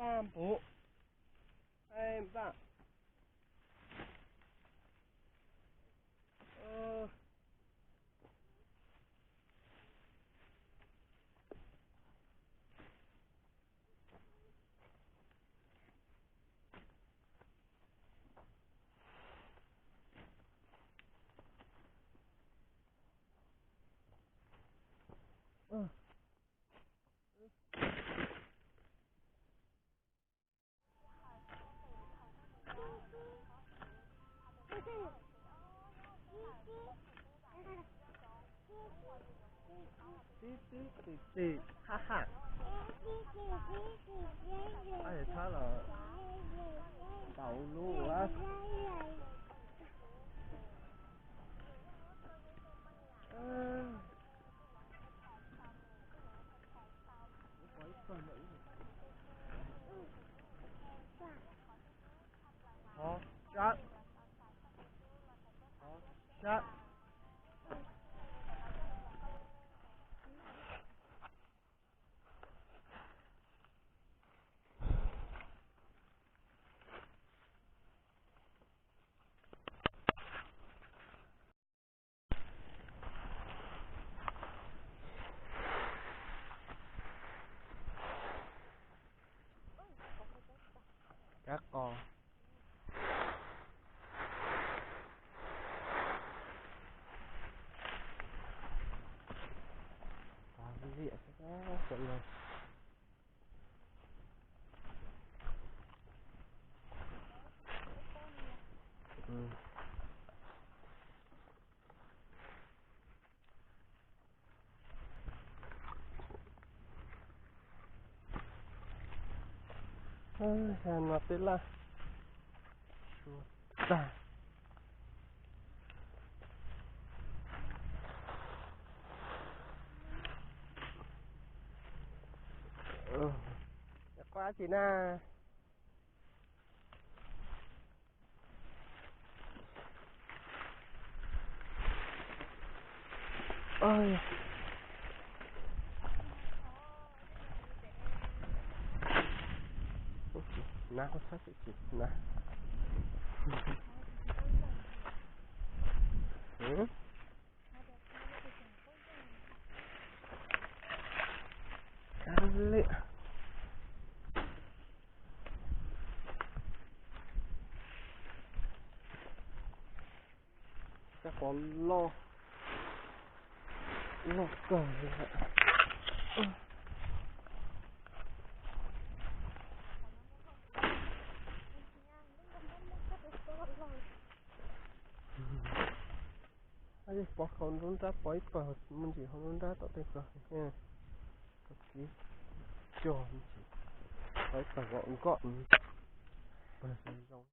Npaj npum, npaj npaj. Tib tib tib tib, ha ha. Thab los ntaus lub. Hov, sab. Hov, sab. Kab qos. Qos liam xwb, cov no. Xyov no tej laj suav tag. Quaj dab tsi na? Nab, kuv txhob txwm tsis nab. Kab liam. Kab qos loj, loj kawg li. Pov hauv nruab nrab, pov ib pawg, mus ntsis hauv nruab nrab tom tej pawg, pov ib pawg kom nkoj, pawg zoo zoo.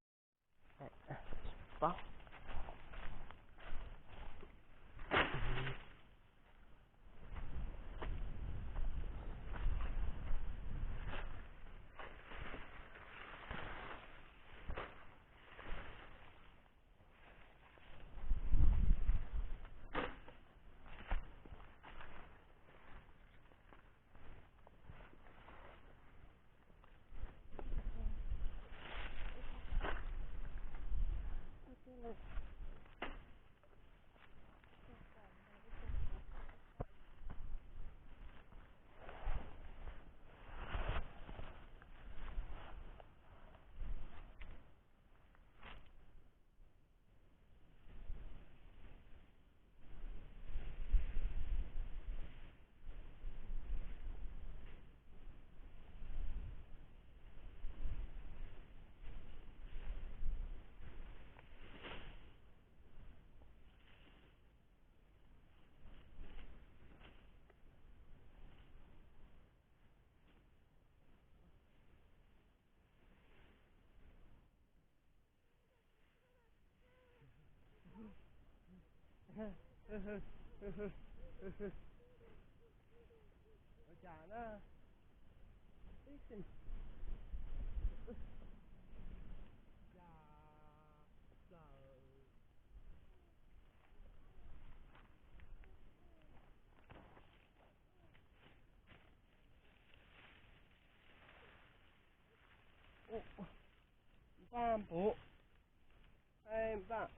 Ua cas na? Ib txhis. Cas plaws. Npaj npum, npaj.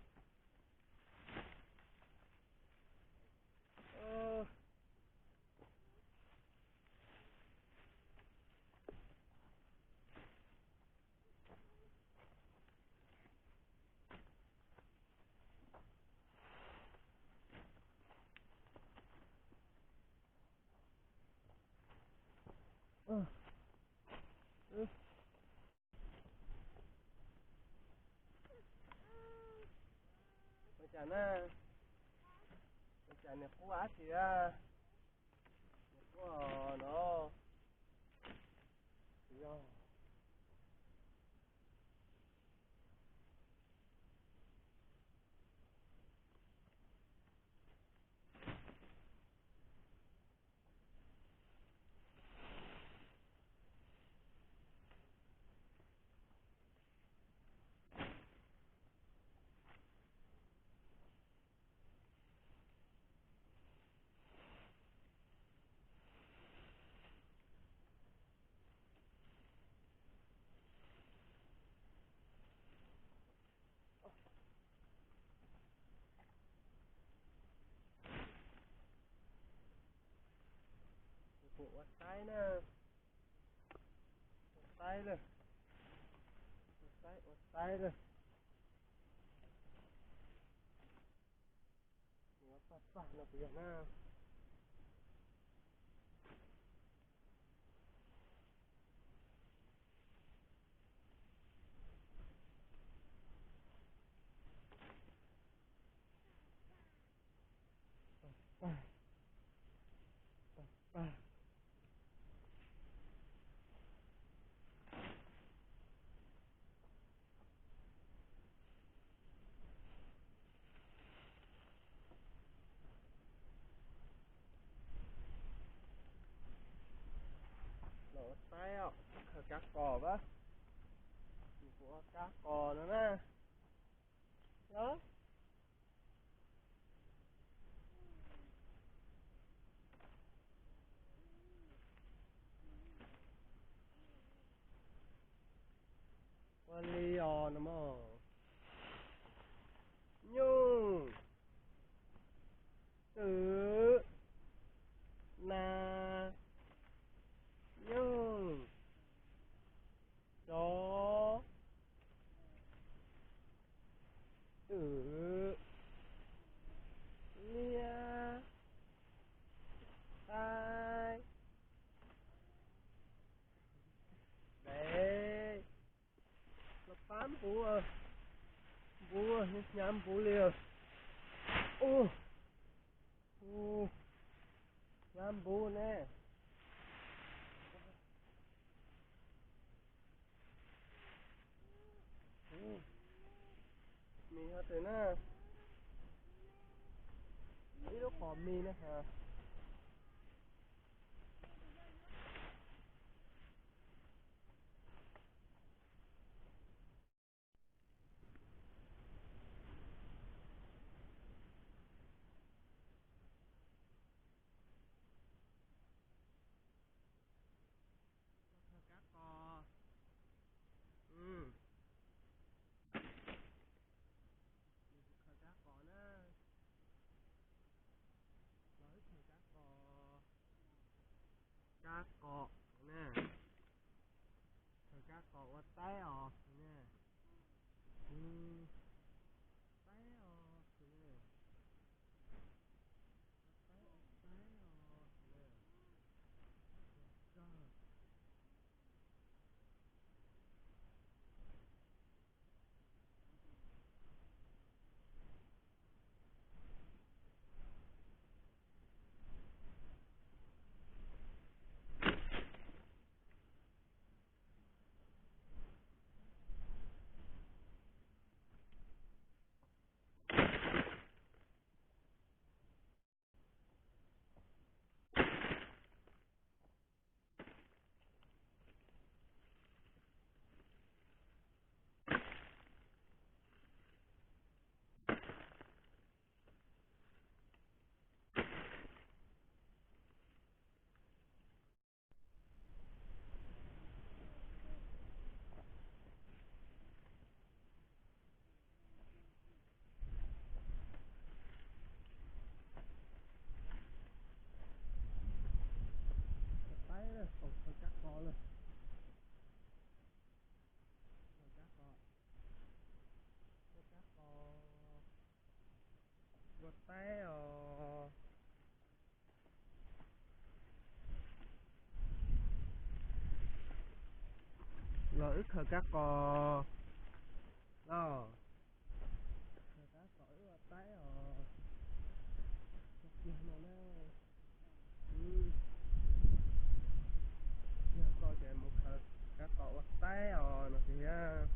Ua cas na? Ua cas niam qub ab tsi a? Niam qub no. Yog. Kuv ua taib na, ua taib lawm, ua taib, ua taib lawm. Pag pag no kuv yog na. Pag pag, pag pag. Los ua taib os, khaws kab qos a. Kuv ua kab qos no na. Los. Ua li os no mog. Nyuj, twm, nas, nyuj, tsov, twm, liab, qaib, dev. Los pab npuv, npuv, hnyav npuv li. Ub, hnyav npuv ne. Mis hov twg na? Ib lub qos mis na has. Khaws kab qos. Khaws kab qos na. Los wb khaws Khaws kab qos, khaws kab qos ua taib os. Los wb khaws kab qos los. Khaws kab qos wb ua taib os. Kiag no na. Kiag ko ces mus khaws kab qos ua taib os no tiag.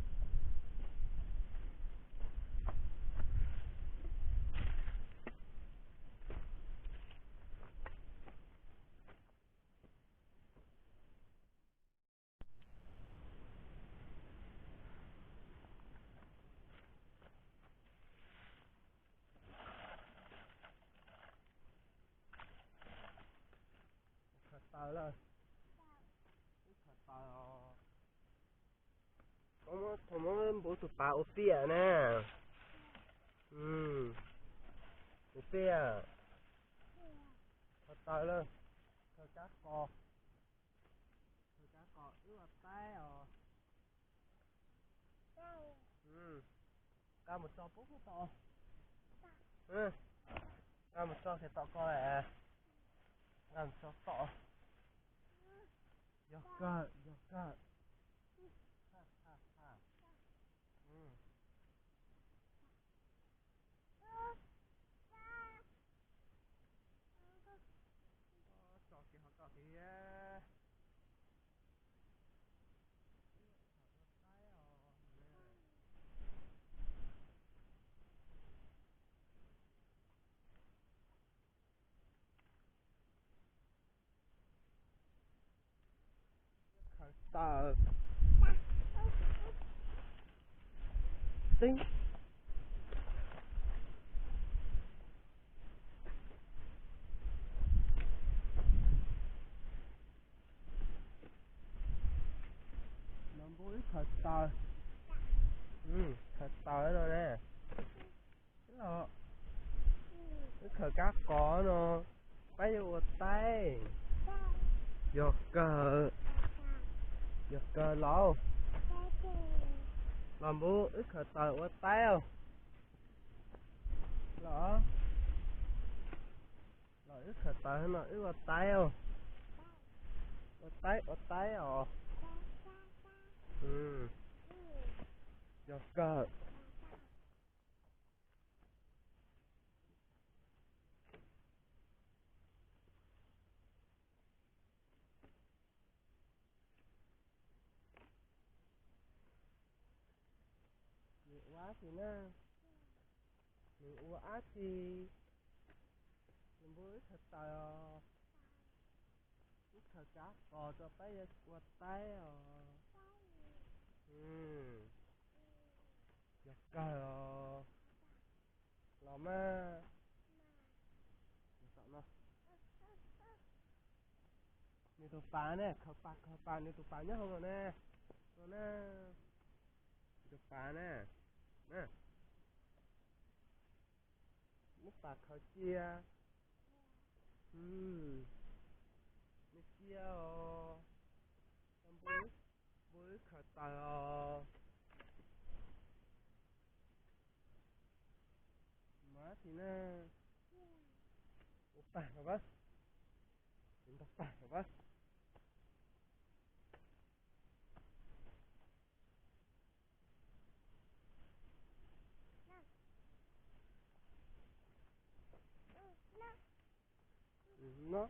Khaws taws lawm. Wb khaws taws os. Koj muab, koj muab npua tus pav ua piam na. Ua piam. Khaws taws lawm. Khaws kab qos. Khaws kab qos wb ua taib os. Nqa mus tso pub pub tom. Nqa mus tso ces tom ko. Nqa mus tso tom. Yog kawg, yog kawg. Tso kiag hauv toj tiag. Khaws taws. Tib no npua wb khaws taws. Khaws taws no ne. Los, wb khaws kab qos no, peb yuav ua taib. Yog kawg, yog kawg los. Los npua wb khaws taws ua taib os. Los, los wb khaws taws no wb ua taib os. Ua taib, ua taib os. Yog kawg. Nws ua dab tsi na? Nws ua dab tsi? Nws npua wb khaws taws os. Wb khaws kab qos rau peb yuav ua taib os. Yog kawg os. Los mas. Nws tus pas ne, khaws pas, khaws pas, nws tus pas nyob hauv no ne. No na. Nws tus pas ne. Muab pas khaws cia. Nws cia os. Npua wb khaws taws os. Mas tis na. Ua tag no pab. Ua tag no pab. No.